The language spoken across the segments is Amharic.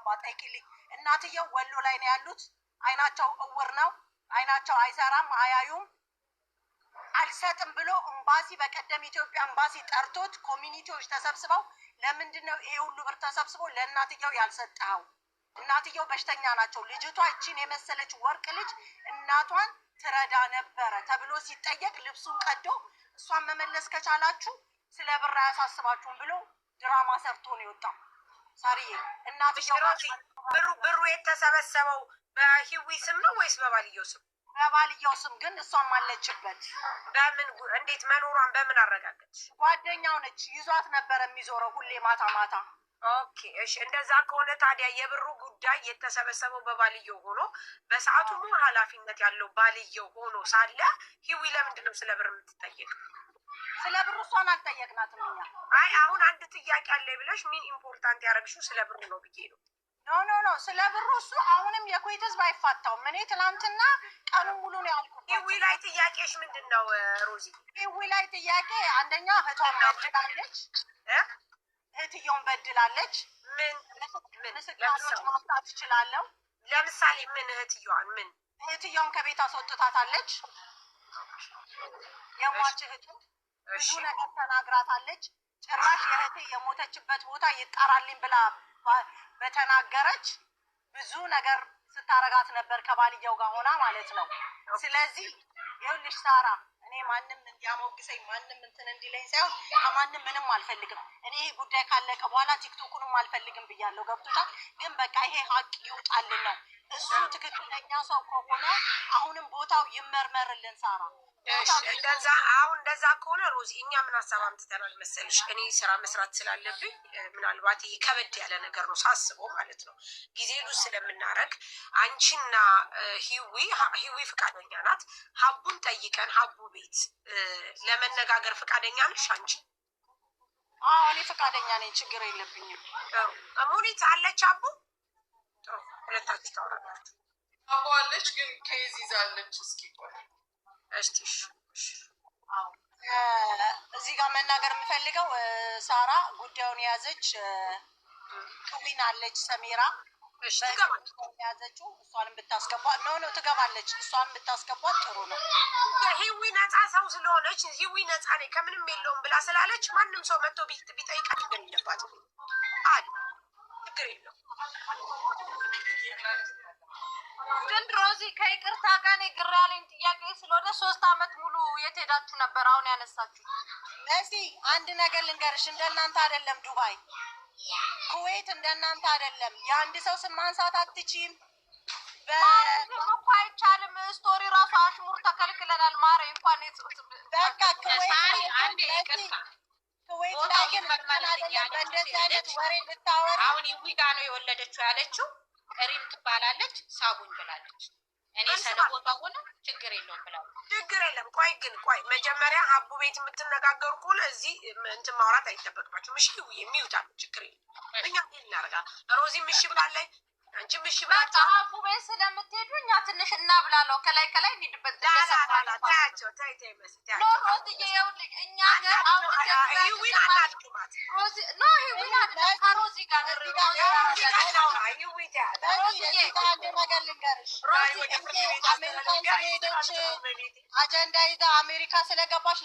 እንደገባ ጠይቂልኝ። እናትየው ወሎ ላይ ነው ያሉት። አይናቸው እውር ነው። አይናቸው አይሰራም፣ አያዩም። አልሰጥም ብሎ ኤምባሲ በቀደም ኢትዮጵያ ኤምባሲ ጠርቶት community ዎች ተሰብስበው ለምንድን ነው ይሄ ሁሉ ብር ተሰብስቦ ለእናትየው ያልሰጠኸው? እናትየው በሽተኛ ናቸው። ልጅቷ ይቺን የመሰለች ወርቅ ልጅ እናቷን ትረዳ ነበረ ተብሎ ሲጠየቅ ልብሱን ቀዶ እሷን መመለስ ከቻላችሁ ስለ ብር አያሳስባችሁም ብሎ ድራማ ሰርቶ ነው የወጣው። ሳርዬ፣ እናትየው ብሩ የተሰበሰበው በሂዊ ስም ነው ወይስ በባልየው ስም? በባልየው ስም፣ ግን እሷም አለችበት። በምን እንዴት መኖሯን በምን አረጋገጥሽ? ጓደኛው ነች፣ ይዟት ነበረ የሚዞረው ሁሌ ማታ ማታ። Okay፣ እሺ፣ እንደዛ ከሆነ ታዲያ የብሩ ጉዳይ የተሰበሰበው በባልየው ሆኖ በሰዓቱ ሙሉ ኃላፊነት ያለው ባልየው ሆኖ ሳለ ሂዊ ለምንድን ነው ስለ ብር የምትጠየቅ? ስለ ብሩ እሷን አልጠየቅናትም እኛ። አይ፣ አሁን አንድ ጥያቄ አለ ብለሽ main important ያደረግሽው ስለ ብሩ ነው ብዬ ነው። No, no, no፣ ስለ ብሩ እሱ አሁንም የኩዌት ህዝብ አይፋታውም። እኔ ትናንትና ቀኑን ሙሉ ነው ያልኩት። ሂዊ ላይ ጥያቄሽ ምንድን ነው ሮዚ? ሂዊ ላይ ጥያቄ አንደኛ እህቷን በድላለች፣ እህትየውን በድላለች። ምን ምን? ምስክሮች ማምጣት እችላለሁ። ለምሳሌ ምን? እህትየዋን ምን? እህትየውን ከቤት አስወጥታታለች። የሟች እህቱ ብዙ ነገር ተናግራታለች። ጭራሽ የእህቴ የሞተችበት ቦታ ይጣራልኝ ብላ በተናገረች ብዙ ነገር ስታረጋት ነበር ከባልየው ጋር ሆና ማለት ነው። ስለዚህ ይኸውልሽ ሳራ፣ እኔ ማንም እንዲያሞግሰኝ ማንም እንትን እንዲለኝ ሳይሆን ከማንም ምንም አልፈልግም። እኔ ይሄ ጉዳይ ካለቀ በኋላ ቲክቶኩንም አልፈልግም ብያለሁ። ገብቶሻል? ግን በቃ ይሄ ሀቅ ይውጣልን ነው። እሱ ትክክለኛ ሰው ከሆነ አሁንም ቦታው ይመርመርልን ሳራ። እንደዛ አሁን እንደዛ ከሆነ ሮዚ፣ እኛ ምን ሀሳብ አምጥተናል መሰልሽ? እኔ ስራ መስራት ስላለብኝ ምናልባት ይሄ ከበድ ያለ ነገር ነው ሳስበው ማለት ነው። ጊዜ lose ስለምናረግ አንቺና ሂዊ፣ ሂዊ ፍቃደኛ ናት። ሀቡን ጠይቀን ሀቡ ቤት ለመነጋገር ፍቃደኛ ነሽ አንቺ? አዎ፣ እኔ ፍቃደኛ ነኝ፣ ችግር የለብኝም። ሙኒት አለች አቡ? ጥሩ፣ ሁለታችሁ ታወራላችሁ። አቡ አለች፣ ግን case ይዛለች። እስኪ ቆይ። እስቲ። እዚህ ጋር መናገር የምፈልገው ሳራ፣ ጉዳዩን የያዘች ክዊን አለች፣ ሰሜራ የያዘችው፣ እሷንም ብታስገቧት፣ no, no፣ ትገባለች። እሷን ብታስገቧት ጥሩ ነው። ሂዊ ነፃ ሰው ስለሆነች፣ ሂዊ ነፃ ነኝ ከምንም የለውም ብላ ስላለች ማንም ሰው መጥቶ ቢጠይቃት ችግር የለባትም አለ፣ ችግር የለውም። ግን ሮዚ፣ ከይቅርታ ጋር እኔ ግራ ያለኝ ጥያቄ ስለሆነ 3 አመት ሙሉ የት ሄዳችሁ ነበር? አሁን ያነሳችሁ መሲ፣ አንድ ነገር ልንገርሽ፣ እንደናንተ አይደለም ዱባይ፣ ኩዌት እንደናንተ አይደለም። የአንድ ሰው ስም ማንሳት አትችይም። እኮ አይቻልም። Story ራሱ አሽሙር ተከልክለናል። ማሬ እንኳን በቃ ኩዌት ላይ ግን እንኳን አይደለም በእንደዚህ አይነት ወሬ ልታወሪ አሁን ይዊ ጋ ነው የወለደችው ያለችው ሪም ትባላለች። ሳቡኝ ብላለች። እኔ ሰለቦታ ሆነ ችግር የለውም ብላለች። ችግር የለም። ቆይ ግን ቆይ፣ መጀመሪያ ሀቡ ቤት የምትነጋገሩ ከሆነ እዚህ እንትን ማውራት አይጠበቅባችሁም። እሺ፣ የሚውጣ ችግር የለም። እኛ እናደርጋለን። ሮዚም እሺ ብላለች፣ አንቺም እሺ በቃ ሀቡ ቤት ስለምትሄዱ እኛ ትንሽ እናብላለው። ከላይ ከላይ እንሂድበት። ታያቸው፣ ተይ ተይ መሲ። No ሮዝዬ፣ ይኸውልሽ እኛ ጋር አሁን ሂዊን አናድክማት። ሮዚ፣ no፣ ሂዊን አይደለም፣ ከሮዚ ጋር አንድ ነገር ልንገርሽ፣ አሜሪካን ስለሄደች አጀንዳ ይዛ አሜሪካ ስለገባች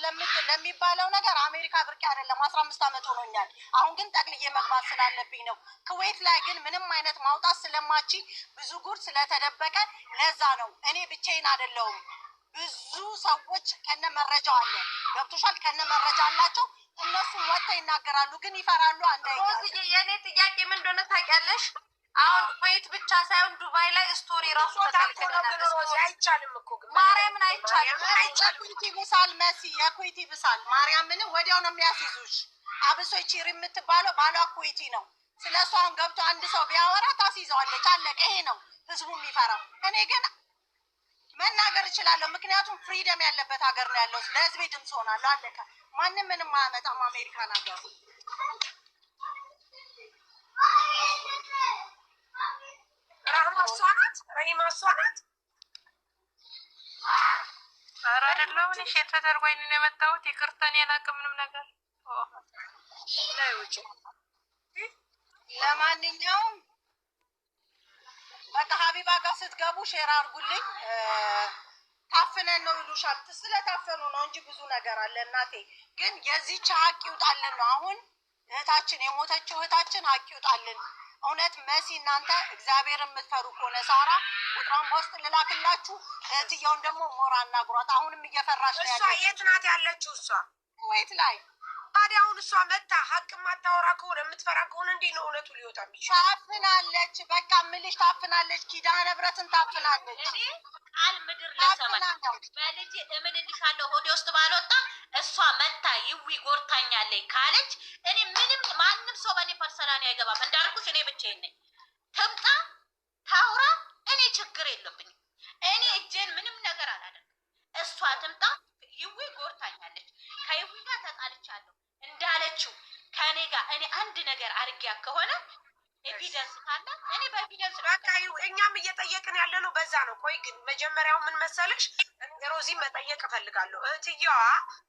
ለሚባለው ነገር አሜሪካ ብርቅ አይደለም። 15 ዓመት ሆኖኛል። አሁን ግን ጠቅልዬ መግባት ስላለብኝ ነው። ኩዌት ላይ ግን ምንም አይነት ማውጣት ስለማቺ ብዙ ጉድ ስለተደበቀ ለዛ ነው። እኔ ብቻዬን አይደለሁም። ብዙ ሰዎች ከነ መረጃው አለ። ገብቶሻል? ከነ መረጃ አላቸው። እነሱም ወጥተው ይናገራሉ፣ ግን ይፈራሉ። ሮዝዬ፣ የእኔ ጥያቄ ምን እንደሆነ ታውቂያለሽ? አሁን ኩዌት ብቻ ሳይሆን ዱባይ ላይ story ራሱ ተከልክለናል። አይቻልም እኮ ግን ማርያምን አይቻልም። የኩዌት ይብሳል መሲ፣ የኩዌት ይብሳል። ማርያምን ወዲያው ነው የሚያስይዙሽ። አብሶ ቺሪ የምትባለው ባሏ ኩዌቲ ነው። ስለ እሷ አሁን ገብቶ አንድ ሰው ቢያወራ ታስይዘዋለች። አለቀ። ይሄ ነው ህዝቡ የሚፈራው። እኔ ግን መናገር እችላለሁ፣ ምክንያቱም freedom ያለበት ሀገር ነው ያለው። ለህዝቤ ድምፅ ሆናለሁ። አለቀ። ማንም ምንም አያመጣም። አሜሪካን ሀገር ራህማ እሷ ናት። ረሂማ እሷ ናት። ኧረ አይደለሁም። እኔ share ተደርጎኝ ነው የመጣሁት። ይቅርታ፣ እኔ አላውቅም ምንም ነገር። ናይ ውጭ። ለማንኛውም በቃ ሀቢባ ጋር ስትገቡ share አድርጉልኝ። ታፍነን ነው ይሉሻል። ስለታፈኑ ነው እንጂ ብዙ ነገር አለ እናቴ። ግን የዚች ሀቅ ይውጣልን ነው አሁን እህታችን የሞተችው እህታችን ሀቅ ይውጣልን። እውነት መሲ፣ እናንተ እግዚአብሔር የምትፈሩ ከሆነ ሳራ ቁጥሯን በውስጥ ልላክላችሁ። እህትየውን ደግሞ ሞራ አናግሯት። አሁንም እየፈራች ነው እሷ ያለችው የት ናት ያለችው? እሷ ኩዌት ላይ። ታዲያ አሁን እሷ መታ ሀቅ የማታወራ ከሆነ፣ የምትፈራ ከሆነ እንዴት ነው እውነቱ ሊወጣ የሚችለው? ታፍናለች። በቃ ምልሽ ታፍናለች። ኪዳነ ምሕረትን ታፍናለች። እኔ ቃል ምድር ለሰማይ ታፍናለች። በልጄ እምልልሻለሁ ሆዴ ውስጥ ባልወጣ እሷ መታ ይዊ ጎርታኛለች ካለች እኔ ምንም ማንም ሰው በእኔ personally አይገባም። እንዳልኩሽ እኔ ብቻዬን ነኝ። ትምጣ ታውራ፣ እኔ ችግር የለብኝም። እኔ እጄን ምንም ነገር አላደርግም። እሷ ትምጣ፣ ይዊ ጎርታኛለች፣ ከይዊ ጋር ተጣልቻለሁ እንዳለችው ከእኔ ጋር እኔ አንድ ነገር አድርጊያ ከሆነ evidence ካለ እኔ በ evidence ነው። በቃ ይኸው እኛም እየጠየቅን ያለ ነው በዛ ነው። ቆይ ግን መጀመሪያው ምን መሰለሽ ሮዚ፣ መጠየቅ እፈልጋለሁ። እህትየዋ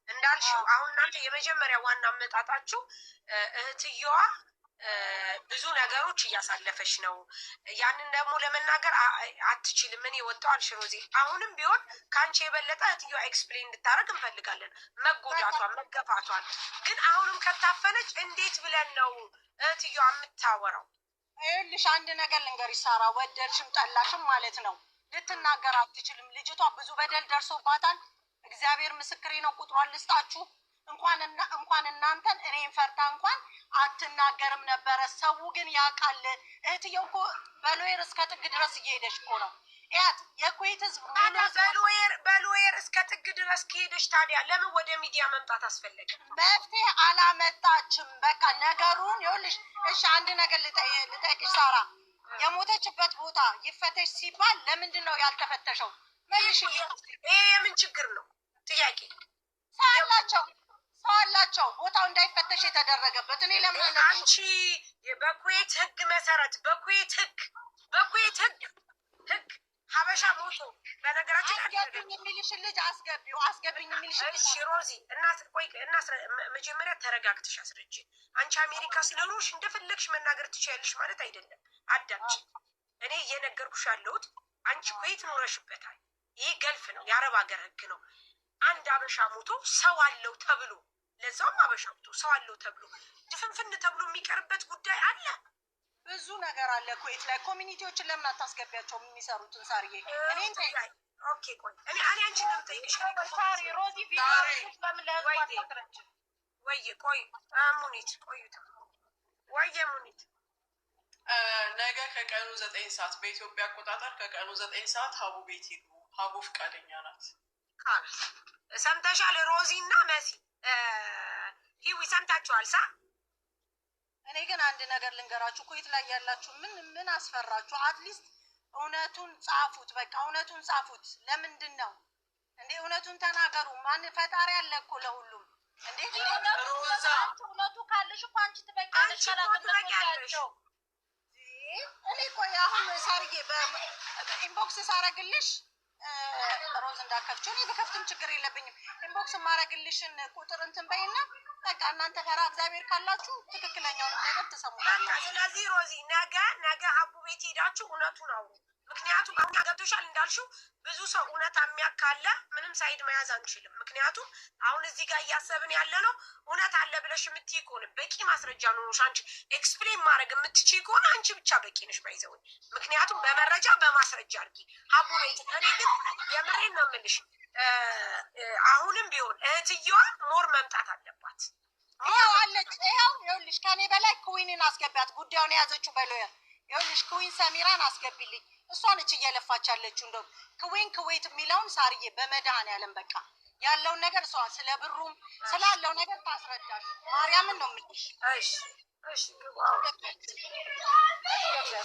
እንዳልሽው አሁን እናንተ የመጀመሪያ ዋና አመጣጣችሁ እህትየዋ ብዙ ነገሮች እያሳለፈች ነው። ያንን ደግሞ ለመናገር አትችልም። እኔ ወጣው አልሽ ሮዚ። አሁንም ቢሆን ከአንቺ የበለጠ እህትየዋ explain እንድታደርግ እንፈልጋለን፣ መጎዳቷን፣ መገፋቷን። ግን አሁንም ከታፈነች እንዴት ብለን ነው እህትየዋ የምታወራው? ይኸውልሽ አንድ ነገር ልንገርሽ ሳራ፣ ወደድሽም ጠላሽም ማለት ነው ልትናገር አትችልም። ልጅቷ ብዙ በደል ደርሶባታል። እግዚአብሔር ምስክሬ ነው። ቁጥሯን ልስጣችሁ። እንኳን እናንተን እኔን ፈርታ እንኳን አትናገርም ነበረ። ሰው ግን ያውቃል። እህትየው እኮ በ lawyer እስከ ጥግ ድረስ እየሄደች እኮ ነው። ያት የኩዌት ህዝብ ሙሉ ህዝብ በ lawyer እስከ ጥግ ድረስ ከሄደች ታዲያ ለምን ወደ ሚዲያ መምጣት አስፈለገ? መፍትሄ አላመጣችም። በቃ ነገሩን ይኸውልሽ። እሺ አንድ ነገር ልጠይቅሽ ሳራ፣ የሞተችበት ቦታ ይፈተሽ ሲባል ለምንድን ነው ያልተፈተሸው? መልሽልኝ። ይሄ የምን ችግር ነው? ጥያቄ። ሰው አላቸው፣ ሰው አላቸው። ቦታው እንዳይፈተሽ የተደረገበት እኔ ለምን አልነግርሽም? አንቺ በኩዌት ህግ መሰረት በኩዌት ህግ ሀበሻ ሞቶ በነገራችን አስገቢኝ የሚልሽን ልጅ አስገቢው፣ አስገቢኝ የሚልሽን ልጅ እሺ ሮዚ እና ቆይ እና መጀመሪያ ተረጋግተሽ አስረጅ። አንቺ አሜሪካ ስለኖርሽ እንደፈለግሽ መናገር ትችያለሽ ማለት አይደለም። አዳምጪ። እኔ እየነገርኩሽ ያለሁት አንቺ ኩዌት ኖረሽበታል። ይህ ገልፍ ነው፣ የአረብ ሀገር ህግ ነው። አንድ አበሻ ሞቶ ሰው አለው ተብሎ፣ ለዛውም አበሻ ሞቶ ሰው አለው ተብሎ ድፍንፍን ተብሎ የሚቀርበት ጉዳይ አለ። ብዙ ነገር አለ ኩዌት ላይ። Community ዎችን ለምን አታስገቢያቸውም የሚሰሩትን? ሳርዬ እኔ Okay ቆይ እኔ አንቺን ነው የምጠይቅሽ። ሳሪ ሮዚ ቪዲዮ ለምን ለህዝቡ አታስረጅም? ወይ ቆይ ሙኒት ቆዩታ፣ ወየ ሙኒት። ነገ ከቀኑ 9 ሰዓት በኢትዮጵያ አቆጣጠር ከቀኑ 9 ሰዓት ሀቡ ቤት ሂዱ። ሀቡ ፈቃደኛ ናት። ሰምተሻል? ሮዚ እና መሲ ሂዊ ሰምታችኋል? ሳ እኔ ግን አንድ ነገር ልንገራችሁ፣ ኩዌት ላይ ያላችሁ ምን ምን አስፈራችሁ? At least እውነቱን ጻፉት። በቃ እውነቱን ጻፉት። ለምንድን ነው እንዴ? እውነቱን ተናገሩ። ማን ፈጣሪ አለ እኮ ለሁሉም እንዴ። ሮዛ። እውነቱ ካለሽ እኮ አንቺ ትበቂያለሽ። አንቺ እኮ ትበቂያለሽ። እኔ ቆይ አሁን ሳርዬ በ inbox ሳረግልሽ ሮዝ እንዳከፍችው እኔ በከፍትም ችግር የለብኝም። Inbox ማረግልሽን ቁጥር እንትን በይና በቃ እናንተ ፈራ እግዚአብሔር ካላችሁ ትክክለኛውንም ነገር ትሰሙታላችሁ። ስለዚህ ሮዚ ነገ ሀቡ ቤት ሄዳችሁ እውነቱን አውሩ። ምክንያቱም አሁን ገብቶሻል እንዳልሽው ብዙ ሰው እውነት የሚያውቅ ካለ ምንም side መያዝ አንችልም። ምክንያቱም አሁን እዚህ ጋር እያሰብን ያለ ነው እውነት አለ ብለሽ የምትይ ከሆነ፣ በቂ ማስረጃ ኖሮሽ አንቺ explain ማድረግ የምትችይ ከሆነ አንቺ ብቻ በቂ ነሽ። By the way ምክንያቱም በመረጃ በማስረጃ አድርጊ ሀቡ ቤት። እኔ ግን የምሬን ነው የምልሽ፣ አሁንም ቢሆን እህትየዋ more መምጣት አለባት። ይኸው አለች። ይኸው ይኸውልሽ ከኔ በላይ ክዊንን አስገቢያት። ጉዳዩን የያዘችው በ lawyer ይኸውልሽ ክዊን ሰሚራን አስገቢልኝ። እሷ ነች እየለፋች ያለችው። እንደውም ክዊን ክዌት የሚለውን ሳርዬ በመድኃኒዓለም በቃ ያለውን ነገር እሷ ስለ ብሩም ስላለው ነገር ታስረዳሽ። ማርያምን ነው የምልሽ። እሺ ግቡ።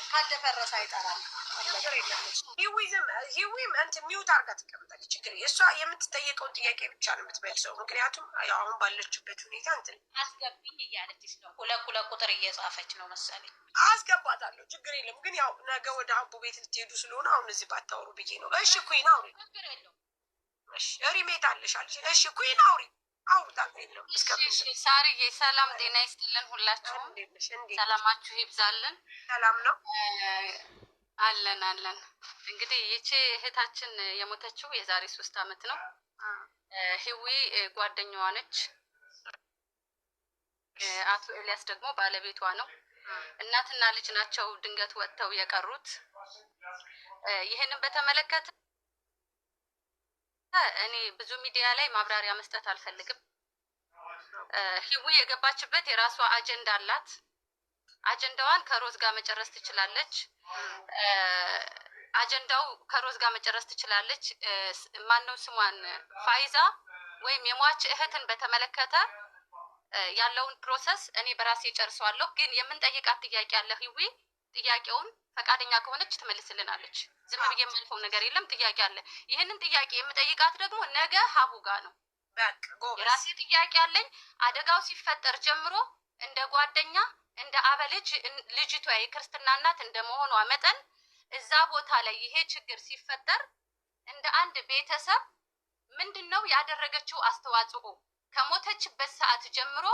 ካልደፈረሰ አይጠራም። ችግር የለም። ሂዊዝም ሂዊም እንትን mute አድርጋ ትቀምጣለች። ችግር እሷ የምትጠየቀውን ጥያቄ ብቻ ነው የምትመልሰው። ምክንያቱም ያው አሁን ባለችበት ሁኔታ እንትን አስገብኝ እያለችሽ ነው። ሁለት ሁለት ቁጥር እየጻፈች ነው መሰለኝ። አስገባታለሁ። ችግር የለም። ግን ያው ነገ ወደ ሀቡ ቤት ልትሄዱ ስለሆነ አሁን እዚህ ባታወሩ ብዬ ነው። እሺ ኩን አውሪ። ችግር የለውም። እሺ ሪሜት አለሽ አለሽ። እሺ ኩን አውሪ። አውርታ የለውም። እሺ ሳርዬ፣ ሰላም ጤና ይስጥልን። ሁላችሁም እንዴት ነሽ? እንዴት ሰላማችሁ ይብዛልን። ሰላም ነው? አለን አለን። እንግዲህ ይቺ እህታችን የሞተችው የዛሬ 3 አመት ነው። ህዊ ጓደኛዋ ነች። አቶ ኤልያስ ደግሞ ባለቤቷ ነው። እናትና ልጅ ናቸው ድንገት ወጥተው የቀሩት። ይህንን በተመለከተ እኔ ብዙ ሚዲያ ላይ ማብራሪያ መስጠት አልፈልግም። ህዊ የገባችበት የራሷ አጀንዳ አላት። አጀንዳዋን ከሮዝ ጋር መጨረስ ትችላለች። አጀንዳው ከሮዝ ጋር መጨረስ ትችላለች። ማነው ስሟን ፋይዛ ወይም የሟች እህትን በተመለከተ ያለውን process እኔ በራሴ ጨርሰዋለሁ። ግን የምንጠይቃት ጥያቄ አለ። ህዊ ጥያቄውን ፈቃደኛ ከሆነች ትመልስልናለች። ዝም ብዬ የማልፈው ነገር የለም። ጥያቄ አለ። ይህንን ጥያቄ የምጠይቃት ደግሞ ነገ ሀቡ ጋ ነው። በቃ ጎበዝ። የራሴ ጥያቄ አለኝ። አደጋው ሲፈጠር ጀምሮ እንደ ጓደኛ፣ እንደ አበ ልጅ፣ ልጅቷ የክርስትና እናት እንደመሆኗ መጠን እዛ ቦታ ላይ ይሄ ችግር ሲፈጠር እንደ አንድ ቤተሰብ ምንድን ነው ያደረገችው አስተዋጽኦ? ከሞተችበት ሰዓት ጀምሮ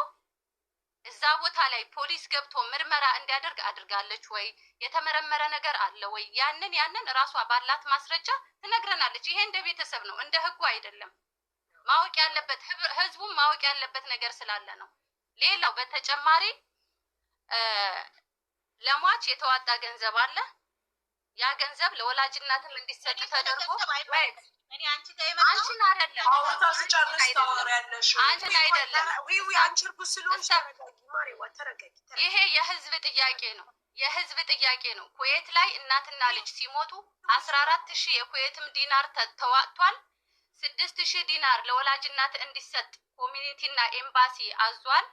እዛ ቦታ ላይ ፖሊስ ገብቶ ምርመራ እንዲያደርግ አድርጋለች ወይ? የተመረመረ ነገር አለ ወይ? ያንን እራሷ ባላት ማስረጃ ትነግረናለች። ይሄ እንደ ቤተሰብ ነው፣ እንደ ህጉ አይደለም። ማወቅ ያለበት ህዝቡም ማወቅ ያለበት ነገር ስላለ ነው። ሌላው በተጨማሪ ለሟች የተዋጣ ገንዘብ አለ። ያ ገንዘብ ለወላጅ እናትም እንዲሰጥ ተደርጎ እኔ አንቺ ጋር የመጣሁት አንቺን አይደለም። አውርታ ስጨርስ ታወሪያለሽ። አንቺን አይደለም። ዊዊ፣ አንቺ እርጉዝ ስለሆንሽ ተረጋጊ ማሬዋ፣ ተረጋጊ። ይሄ የህዝብ ጥያቄ ነው። የህዝብ ጥያቄ ነው። ኩዌት ላይ እናትና ልጅ ሲሞቱ 14,000 የኩዌትም ዲናር ተዋጥቷል። 6,000 ዲናር ለወላጅ እናት እንዲሰጥ community ና ኤምባሲ አዟል።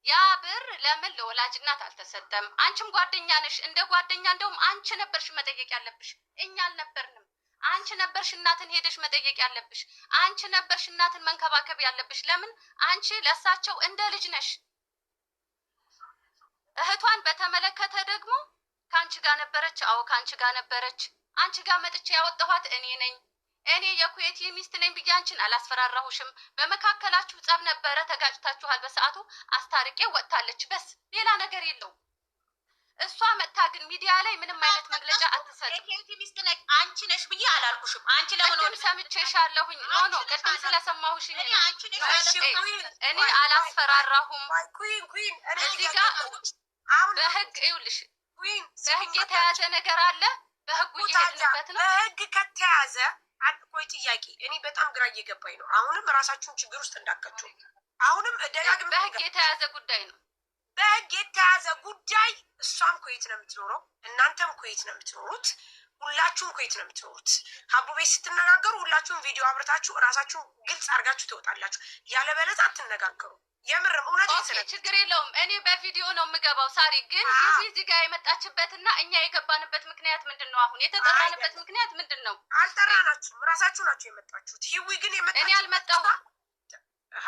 ያ ብር ለምን ለወላጅ እናት አልተሰጠም? አንቺም ጓደኛ ነሽ። እንደ ጓደኛ እንደውም አንቺ ነበርሽ መጠየቅ ያለብሽ፣ እኛ አልነበርንም። አንቺ ነበርሽ እናትን ሄደሽ መጠየቅ ያለብሽ። አንቺ ነበርሽ እናትን መንከባከብ ያለብሽ። ለምን አንቺ ለእሳቸው እንደ ልጅ ነሽ። እህቷን በተመለከተ ደግሞ ከአንቺ ጋር ነበረች። አዎ፣ ከአንቺ ጋር ነበረች። አንቺ ጋር መጥቼ ያወጣኋት እኔ ነኝ። እኔ የኩዌት ሚስት ነኝ ብዬ አንቺን አላስፈራራሁሽም። በመካከላችሁ ጸብ ነበረ፣ ተጋጭታችኋል። በሰዓቱ አስታርቄ ወጥታለች። በስ ሌላ ነገር የለውም። እሷ መጥታ ግን ሚዲያ ላይ ምንም አይነት መግለጫ አትሰጥም። የኬቲ ሚስት ነሽ አንቺ ነሽ ብዬ አላልኩሽም። አንቺ ለምን ቅድም ሰምቼሻለሁኝ። No, no፣ ቅድም ስለሰማሁሽኝ እኔ ነው። አንቺ ነሽ ያለኩት። እኔ አላስፈራራሁም። ኩን ኩን እኔ እዚህ ጋር አሁን በህግ ይኸውልሽ፣ ኩን በህግ የተያዘ ነገር አለ። በህጉ እየሄድንበት ነው። በህግ ከተያዘ አንድ ቆይ ጥያቄ፣ እኔ በጣም ግራ እየገባኝ ነው። አሁንም ራሳችሁን ችግር ውስጥ እንዳከቱ አሁንም ደጋግሜ በህግ የተያዘ ጉዳይ ነው። በህግ የተያዘ ጉዳይ፣ እሷም ኩዌት ነው የምትኖረው፣ እናንተም ኩዌት ነው የምትኖሩት፣ ሁላችሁም ኩዌት ነው የምትኖሩት። ሀቡ ቤት ስትነጋገሩ ሁላችሁም ቪዲዮ አብርታችሁ እራሳችሁን ግልጽ አድርጋችሁ ትወጣላችሁ። ያለበለዚያ አትነጋገሩ። የምርም እውነት Okay፣ ችግር የለውም። እኔ በቪዲዮ ነው የምገባው። ሳሪ ግን እዚህ ጋር የመጣችበትና እኛ የገባንበት ምክንያት ምንድን ነው? አሁን የተጠራንበት ምክንያት ምንድን ነው? አልጠራናችሁም፣ ራሳችሁ ናችሁ የመጣችሁት። ሂዊ ግን የመጣችሁ እኔ አልመጣሁም።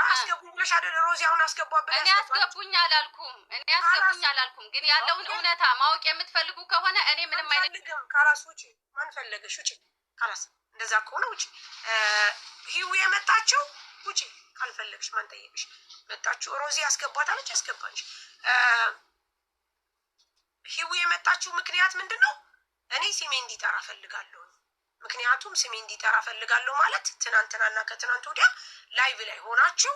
አስገቡ ብለሽ አይደል ሮዚ? አሁን አስገቧ ብለሽ እኔ አስገቡኝ አላልኩም። እኔ አስገቡኝ አላልኩም። ግን ያለውን እውነታ ማወቅ የምትፈልጉ ከሆነ እኔ ምንም አይነት አንፈልግም። خلاص ውጪ። ማን ፈለገሽ? ውጪ። خلاص እንደዛ ከሆነ ውጪ። ሂዊ የመጣችው ውጪ። ካልፈለግሽ ማን ጠየቅሽ? መጣችሁ። ሮዚ አስገቧታለች፣ አስገባች። ሂዊ የመጣችው ምክንያት ምንድን ነው? እኔ ስሜ እንዲጠራ ፈልጋለሁ። ምክንያቱም ስሜ እንዲጠራ ፈልጋለሁ ማለት ትናንትናና ከትናንት ወዲያ live ላይ ሆናችሁ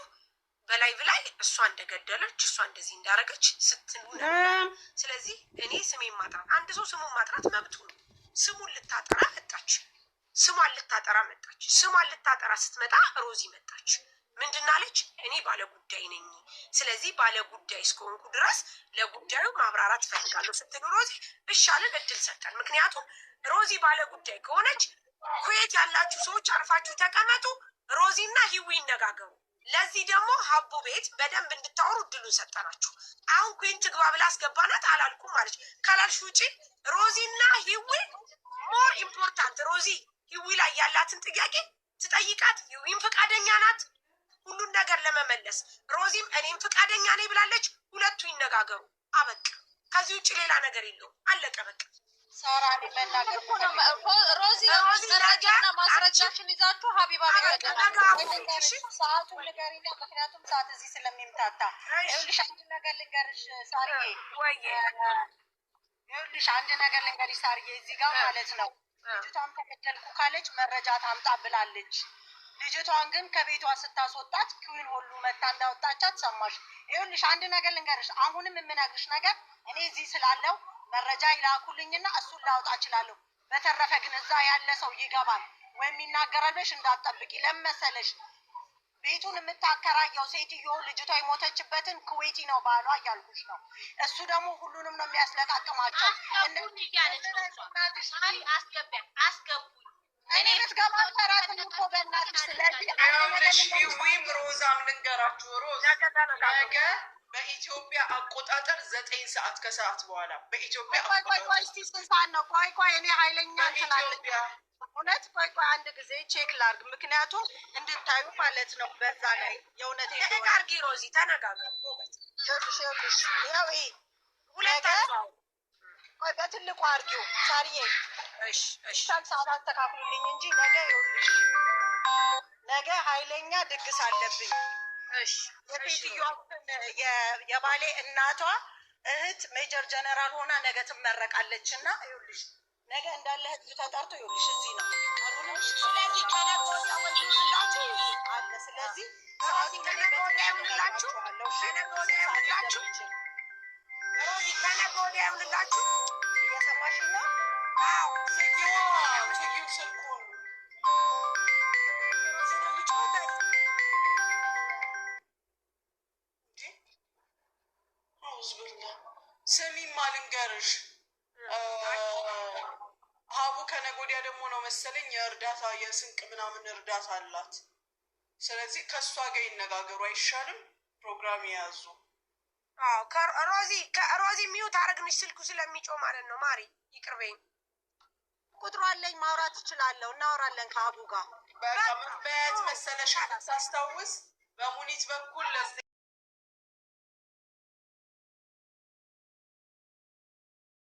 በ live ላይ እሷ እንደገደለች፣ እሷ እንደዚህ እንዳደረገች ስትሉ ነበር። ስለዚህ እኔ ስሜን ማጥራት፣ አንድ ሰው ስሙን ማጥራት መብቱ ነው። ስሙን ልታጠራ መጣች። ስሟን ልታጠራ መጣች። ስሟን ልታጠራ ስትመጣ ሮዚ መጣች። ምንድን አለች? እኔ ባለ ጉዳይ ነኝ። ስለዚህ ባለ ጉዳይ እስከሆንኩ ድረስ ለጉዳዩ ማብራራት እፈልጋለሁ ስትል ሮዚ እሺ አልን፣ እድል ሰጠን። ምክንያቱም ሮዚ ባለ ጉዳይ ከሆነች ኩዌት ያላችሁ ሰዎች አርፋችሁ ተቀመጡ፣ ሮዚና ሂዊ ይነጋገሩ። ለዚህ ደግሞ ሀቡ ቤት በደንብ እንድታወሩ እድሉን ሰጠናችሁ። አሁን ኩን ትግባ ብላ አስገባናት አላልኩም አለች። ካላልሽ ውጪ። ሮዚና ሂዊ more important፣ ሮዚ ሂዊ ላይ ያላትን ጥያቄ ትጠይቃት። ሂዊም ፈቃደኛ ናት ሁሉን ነገር ለመመለስ። ሮዚም እኔም ፈቃደኛ ነኝ ብላለች። ሁለቱ ይነጋገሩ። አበቃ። ከዚህ ውጭ ሌላ ነገር የለውም። አለቀ በቃ። ሳራ፣ እኔ መናገር ሮዚ፣ መረጃና ማስረጃሽን ይዛችሁ ሀቢባ ቤት ሰዓቱን ንገሪና፣ ምክንያቱም ሰዓት እዚህ ስለሚምታታ። ይኸውልሽ፣ አንድ ነገር ልንገርሽ ሳርዬ። ይኸውልሽ አንድ ነገር ልንገርሽ ሳርዬ፣ እዚህ ጋር ማለት ነው ልጅቷን ተገደልኩ ካለች መረጃ ታምጣ ብላለች። ልጅቷን ግን ከቤቷ ስታስወጣት ኩዊን ሁሉ መታ እንዳወጣቻት ሰማሽ። ይኸውልሽ አንድ ነገር ልንገርሽ፣ አሁንም የምነግርሽ ነገር እኔ እዚህ ስላለው መረጃ ይላኩልኝና እሱን ላወጣ እችላለሁ። በተረፈ ግን እዛ ያለ ሰው ይገባል ወይም ይናገራል ብለሽ እንዳትጠብቂ። ለምን መሰለሽ ቤቱን የምታከራየው ሴትዮ ልጅቷ የሞተችበትን ኩዌቲ ነው ባሏ እያልኩሽ ነው። እሱ ደግሞ ሁሉንም ነው የሚያስለቃቅማቸው። አስገቡኝ እያለች ነው እሷ። አይ አስገቢያ አስገቡኝ። እኔ ብትገባ አልፈራትም እኮ በእናትሽ። ስለዚህ አንድ ነገር ይኸውልሽ ልንገርሽ ሂዊም ሮዛም ልንገራችሁ፣ ሮዝ ነገ ተነጋገሩ። ነገ በኢትዮጵያ አቆጣጠር 9 ሰዓት ከሰዓት በኋላ በኢትዮጵያ ቆይ ቆይ ቆይ፣ አቆጣጠር እስቲ ስንት ሰዓት ነው? ቆይ ቆይ፣ እኔ ኃይለኛ እንትን አለኝ በኢትዮጵያ እውነት። ቆይ ቆይ፣ አንድ ጊዜ check ላርግ፣ ምክንያቱም እንድታዩ ማለት ነው። በዛ ላይ የእውነት check እንደሆነ አድርጊ ሮዚ፣ ተነጋገሩ። ጎበዝ። ይኸውልሽ ይኸውልሽ፣ ይኸው ይሄ ነገ ሁለታችሁ አሁን ቆይ፣ በትልቁ አርጊው ሳርዬ። እሺ እሺ ይሻል ሰዓት አስተካክሉልኝ እንጂ ነገ ይኸውልሽ፣ ነገ ኃይለኛ ድግስ አለብኝ። እሺ እሺ የሴትዮዋ የባሌ እናቷ እህት ሜጀር ጀነራል ሆና ነገ ትመረቃለች። እና ይኸውልሽ ነገ እንዳለ ህዝብ ተጠርቶ ይኸውልሽ እዚህ ነው ቀኑንም ስለዚህ ከነገ ወዲያ ወይ ይሁንላችሁ አለ። ስለዚህ ሮዚ ሰዓቱን እኔ ከነገ ወዲያ በትንሹ ይሁንላችሁ። እነግራችኋለሁ። እሺ ከነገ ወዲያ ስንት ሰዓት ይሁንላችሁ። እንደምችል ሮዚ ከነገ ወዲያ ይሁንላችሁ። እየሰማሽኝ ነው? አዎ ዝጊዋ፣ ዝጊው ስልኩን። ሮዚ ነው የሚጮኸው። እንዴ አውዝ ብላ ስሚማ ልንገርሽ፣ ሀቡ ከነገ ወዲያ ደግሞ ነው መሰለኝ የእርዳታ የስንቅ ምናምን እርዳታ አላት። ስለዚህ ከእሷ ጋር ይነጋገሩ አይሻልም? ፕሮግራም የያዙ አዎ ከሮዚ ከሮዚ mute አረግንሽ ስልኩ ስለሚጮህ ማለት ነው። ማሪ ይቅር በይኝ። ቁጥሩ አለኝ፣ ማውራት እችላለሁ። እናወራለን ከአቡ ጋር። በቃ ምን በያት መሰለሽ ሳስታውስ በሙኒት በኩል ለዚህ